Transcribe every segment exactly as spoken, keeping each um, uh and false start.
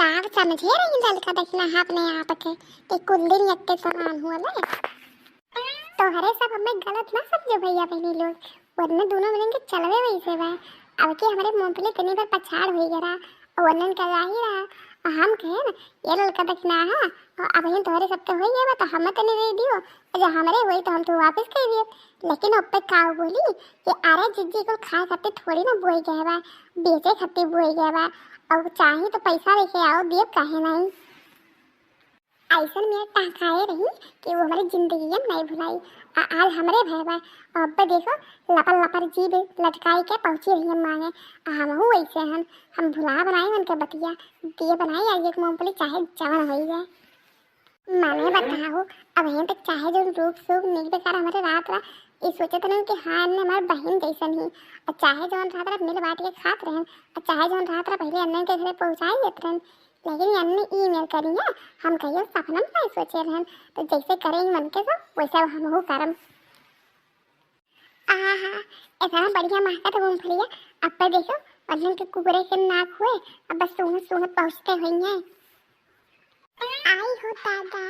आप समझे रही ललका दखिनहा अपने आप के कि कुल दिन यक्के समान हुआ ले। तोहरे सब हमें गलत ना समझो भइया बहिनी लोग, वरना दुनो मिलन के चलवे वैसे बा। अब के हमरे मूंगफली तनी भर पछाड़ होई गरा, वरनन का जाही रहा। और हम कहे ना, ये ललका दखिनहा, और अब ही तोहरे सबके होई गया बा, तो हमें तनी दे दियो, और जो हमरे होई तो हम तो वापस कर दियो। लेकिन ओपे का बोली कि अरे जिज्जी कुल खाए खातिर थोड़ी ना बोई गए बा, बेचे खातिर बोई गए बा। और चाही तो पैसा लेके आओ, दियो काहे नहीं। ऐसन में टहकाए रही कि वो हमारी जिंदगी में नहीं भुलाई। आ, आज हमरे भय बा। और अब देखो, लपर लपर जीभ लटकाई के पहुंची रही हम मांगे। आ, हमहू वैसे हन, हम भुला बनाई उनके बतिया, दिए बनाई आज एक मूंगफली चाहे जवन होई जाए। माने बताओ, अब यहाँ तक चाहे जौन रूप सूप नीक बेकार हमारे रात रहा, ये सोचत रहन कि हाँ, अन्ने हमार बहिन जैसन ही। और चाहे जौन रात रहा मिल बांट के खात रहन, और चाहे जौन रात रहा पहले अन्ने के घरे पहुँचाई देत रहन। लेकिन ये अन्ने ई मेर करी है, हम कहियो सपना में नहीं सोचे रहन। तो जैसे करें मन के सब, वैसे अब हमहू करम। आहा, इतना बढ़िया महकत मूंगफलिया। अब पे देखो, वजन के कुकुरे के नाक हुए, अब बस सूंघत सूंघत पहुँचते हुई हैं। आई हो दादा,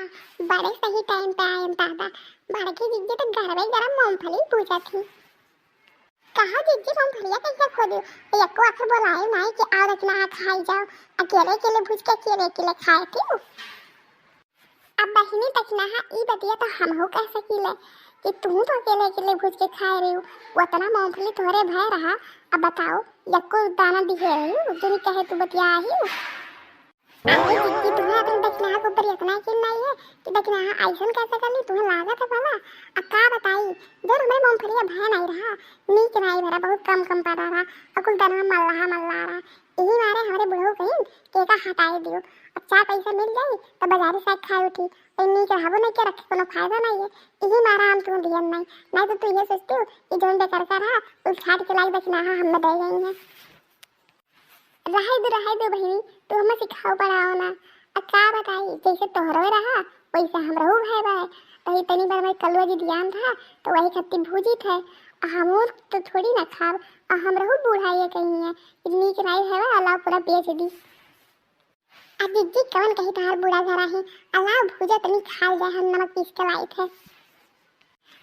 बड़े सही टाइम पे आए दादा। बड़की जिज्जी तो गरमे गरम मूंगफली भूजत ही। कहा जिज्जी, मूंगफलिया कैसे खो दियो? यक्को आखिर बोलाए नाई कि आओ रचना आ खाई जाओ। अकेले अकेले भूज के अकेले अकेले खाए थी। अब बहिनी दखिनहा, ई बतिया तो हमहू कह सकीले कि तू तो अकेले अकेले भूज के खाए रही हो। उतना मूंगफली तोहरे भय रहा, अब बताओ, यक्को दाना दिहे रही हो, जो नहीं कहे तू बतिया आई हो। अरे जिज्जी, तुम्हें अपन दखिनहा के ऊपर इतना यकीन नहीं है कि दखिनहा ऐसन कैसे कर ली? तुम्हें लागत है भला? अब का बताई, जो हमरे मूंगफलिया भय नहीं रहा, नीक नहीं भरा, बहुत कम कम पड़ा रहा, और कुल दनवा मल्लाहा मल्ला रहा। यही मारे हमरे बुढ़ऊ कहिन कि एका हटाए दियो, अब चार पैसा मिल जाई तो बाजारी साग खाए उठी, तो नीक रहबो नहीं के रखे कोनो फायदा नहीं है। यही मारा हम तुम दियन नहीं, नहीं तो तू ये सोचती हो कि जौन बेकार का रहा, कुल छाट के लाई दखिनहा हमें दे गई है। रहे दो, रहे दो बहिनी, तू हमें सिखाओ पढ़ाओ ना। अब का बताई, जैसे तोहरो रहा, वैसे हमरहू भय बा। वही तनी भर में कलुआ जी दियान था, तो वही खत्ती भूजी थे। आ हमहू तो थोड़ी ना खाब, आ हमरहू बूढ़ा ये कहीं है, इतनी के नहीं है, अलाव पूरा बेच दी। आ जिज्जी कवन कही तहार बूढ़ा घरा है, अलाव भूजा तनी खाल जाए, हम नमक पीस के लाई थे।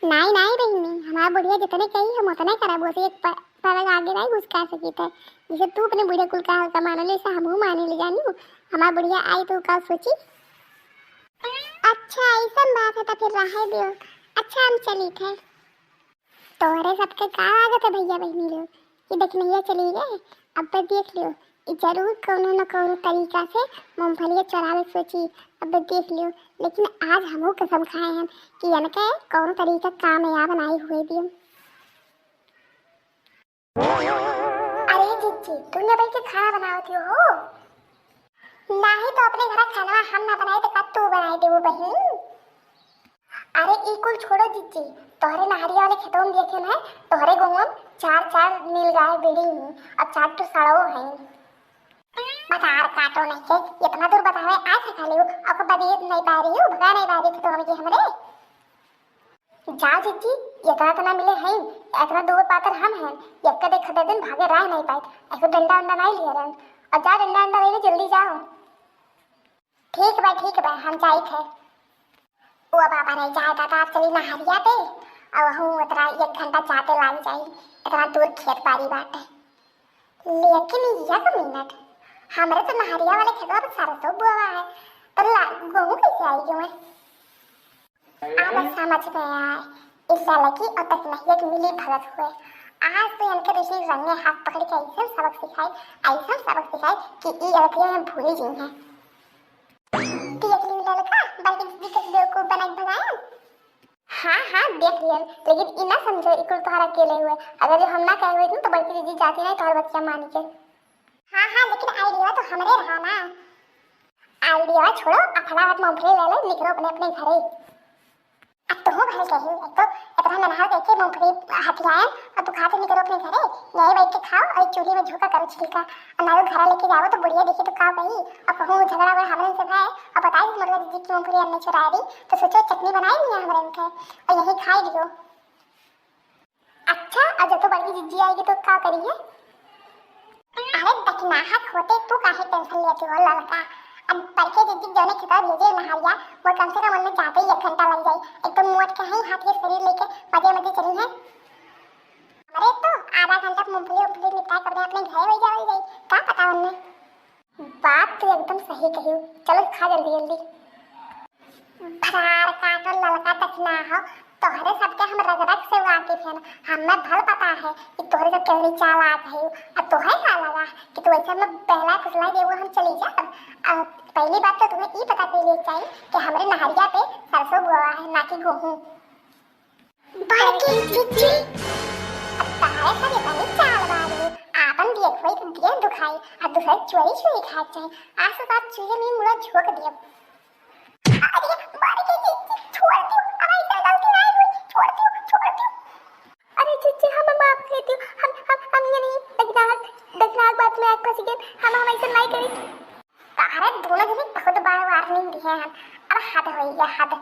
नाई, नाई बहिनी, हमार बुढ़िया जितने कही हम उतने करब, उसे एक प-, परग आगे नाई घुसका सकी थे। जैसे तू अपने बुढ़िया कुल का हल्का माने ले, ऐसे हमहू माने ले जानी हूँ। हमार बुढ़िया आई तो का सोची? अच्छा, ऐसन बात है तो फिर रहे दियो। अच्छा, हम चली थे। तोहरे सबके का लागत है भइया बहिनी लोग? कि दखिनहिया चली गए। अब देख लियो, ई जरूर कौनो न कौनो तरीका से मूंगफलिया चोरावे सोची। अब देख लियो, लेकिन आज हमहू कसम खाए हैं कि इनके कौनो तरीका कामयाब नाई हुए दियो। अरे जिज्जी, तू यहाँ बैठ के खाना बनावत हो? नाही तो अपने घर खाना हम ना बनाए तो का तू बनाए देबो बहिन? अरे ई कुल छोड़ो जिज्जी, तोहरे नहरिया वाले खेतों में देखे ना, तोहरे गौवा में चार चार नीलगाय बिड़ी हैं और चार ठो सड़ो हैं। बतार काटो नहीं के, इतना दूर बतावे आए से खाली हो, ओकर बाद ये नहीं पा रही हो, भगा नहीं पा रही थी तो हम के हमरे। जा जिज्जी, इतना तना मिले हैं, इतना दूर पातर हम हैं, यक्का देख दे दिन भागे राह नहीं पाए, ऐसे डंडा उंडा नहीं लिए रहन, और जा डंडा उंडा ले ले, जल्दी जाओ। ठीक बा, ठीक बा, हम जाइत है। ओ बाबा रे, जाए दादा, चली नहरिया पे, अब हूँ उतरा एक घंटा जाते लाग जाई, इतना दूर खेत बाड़ी बाटे। लेकिन एक मिनट, हमरे तो नहरिया वाले खेतवा पे सरसों बोआ है, तो ला-, गेहूं कैसे आई गेहूं? अब समझ में आए, इस लड़की और तकनहिया के मिली भगत हुए। आज तो इनके रिश्ते रंगे हाथ पकड़ के ऐसा सबक सिखाई, ऐसा सबक सिखाई कि ई गलतियां हम भूल ही गई हैं। देख ली लड़का, बड़की दीदी के बेवकूफ बना के भगाया। हाँ, हाँ, देख लिया, लेकिन ई ना समझो, ई कुल तोहरा अकेले हुए। अगर जो हम ना कहे हुए तो बड़की दीदी जाती नहीं तोहर बतिया मान के। हाँ, हाँ, लेकिन आइडिया तो हमरे रहा ना। आइडिया छोड़ो, अब फटाफट मूंगफली ले ले, निकलो अपने, अपने घरे। अब तो हो भाई कहीं, एक तो इतना नन्हा देखे मूंगफली हथियाए और तू खाते निकलो अपने घरे, यहीं बैठ के खाओ और एक चूल्हे में झोंका करो छिलका। और ना तो घरा लेके जाओ तो बुढ़िया देखी तो का कही, और कहूँ झगड़ा हुआ हमरे से भाई, और बताई मुर्गा दीदी की मूंगफली हमने चुरा दी, तो सोचो चटनी बनाई लिया हमरे उनके, और यही खाई लियो। अच्छा, और जब तो बड़की जिज्जी आएगी तो का करी है? अरे दखिनाहक होते तू काहे tension लेती हो ललका? अब बड़के जिज्जी जौने खेतवा भेजे नहरिया, वो कम से कम उनमें जाते ही एक घंटा लग जाई। एक तो मोट के हई, हाथ के शरीर लेके मजे मजे चली है। अरे तो आधा घंटा मूंगफली उंगफली निपटाए के अपने घरे वही जावल जाई, का पता उनमें। बात तो एकदम सही कही। चलो खा जल्दी जल्दी। भरार काटो ललका दखिनाह, तोहरे सबके हम रग रग से वाकिफ हन। हमें भल पता है कि तोहरे सब केवरी चालाक है। अब तोहे का लगा कि तू ऐसे में बहला फुसला देबो हम चली जाब? अब पहली बात तो तुम्हें ई पता कर लिए चाहिए कि हमरे नहरिया पे सरसों बोआ है, ना कि गेहूं। बड़की जिज्जी। अब तारे सब इतनी चाल बाज है, आपन देख वही तो दिए दुखाई, और दूसरे चोरी चोरी खाए चाहे। आज तो साथ चूहे में मुड़ा झोंक दिए। अरे बड़की जिज्जी, छोड़ दियो, अब ऐसे गलती नहीं हुई, छोड़ दियो, छोड़ दियो। अरे जिज्जी, हम माफ कर दियो, हम हम हम ये नहीं दखिनाहक दखिनाहक बात में आके फंस गए, हम हम ऐसे नहीं करी। तारे दोनों जने बहुत बार warning दिए हैं, अब हद होई है, हद।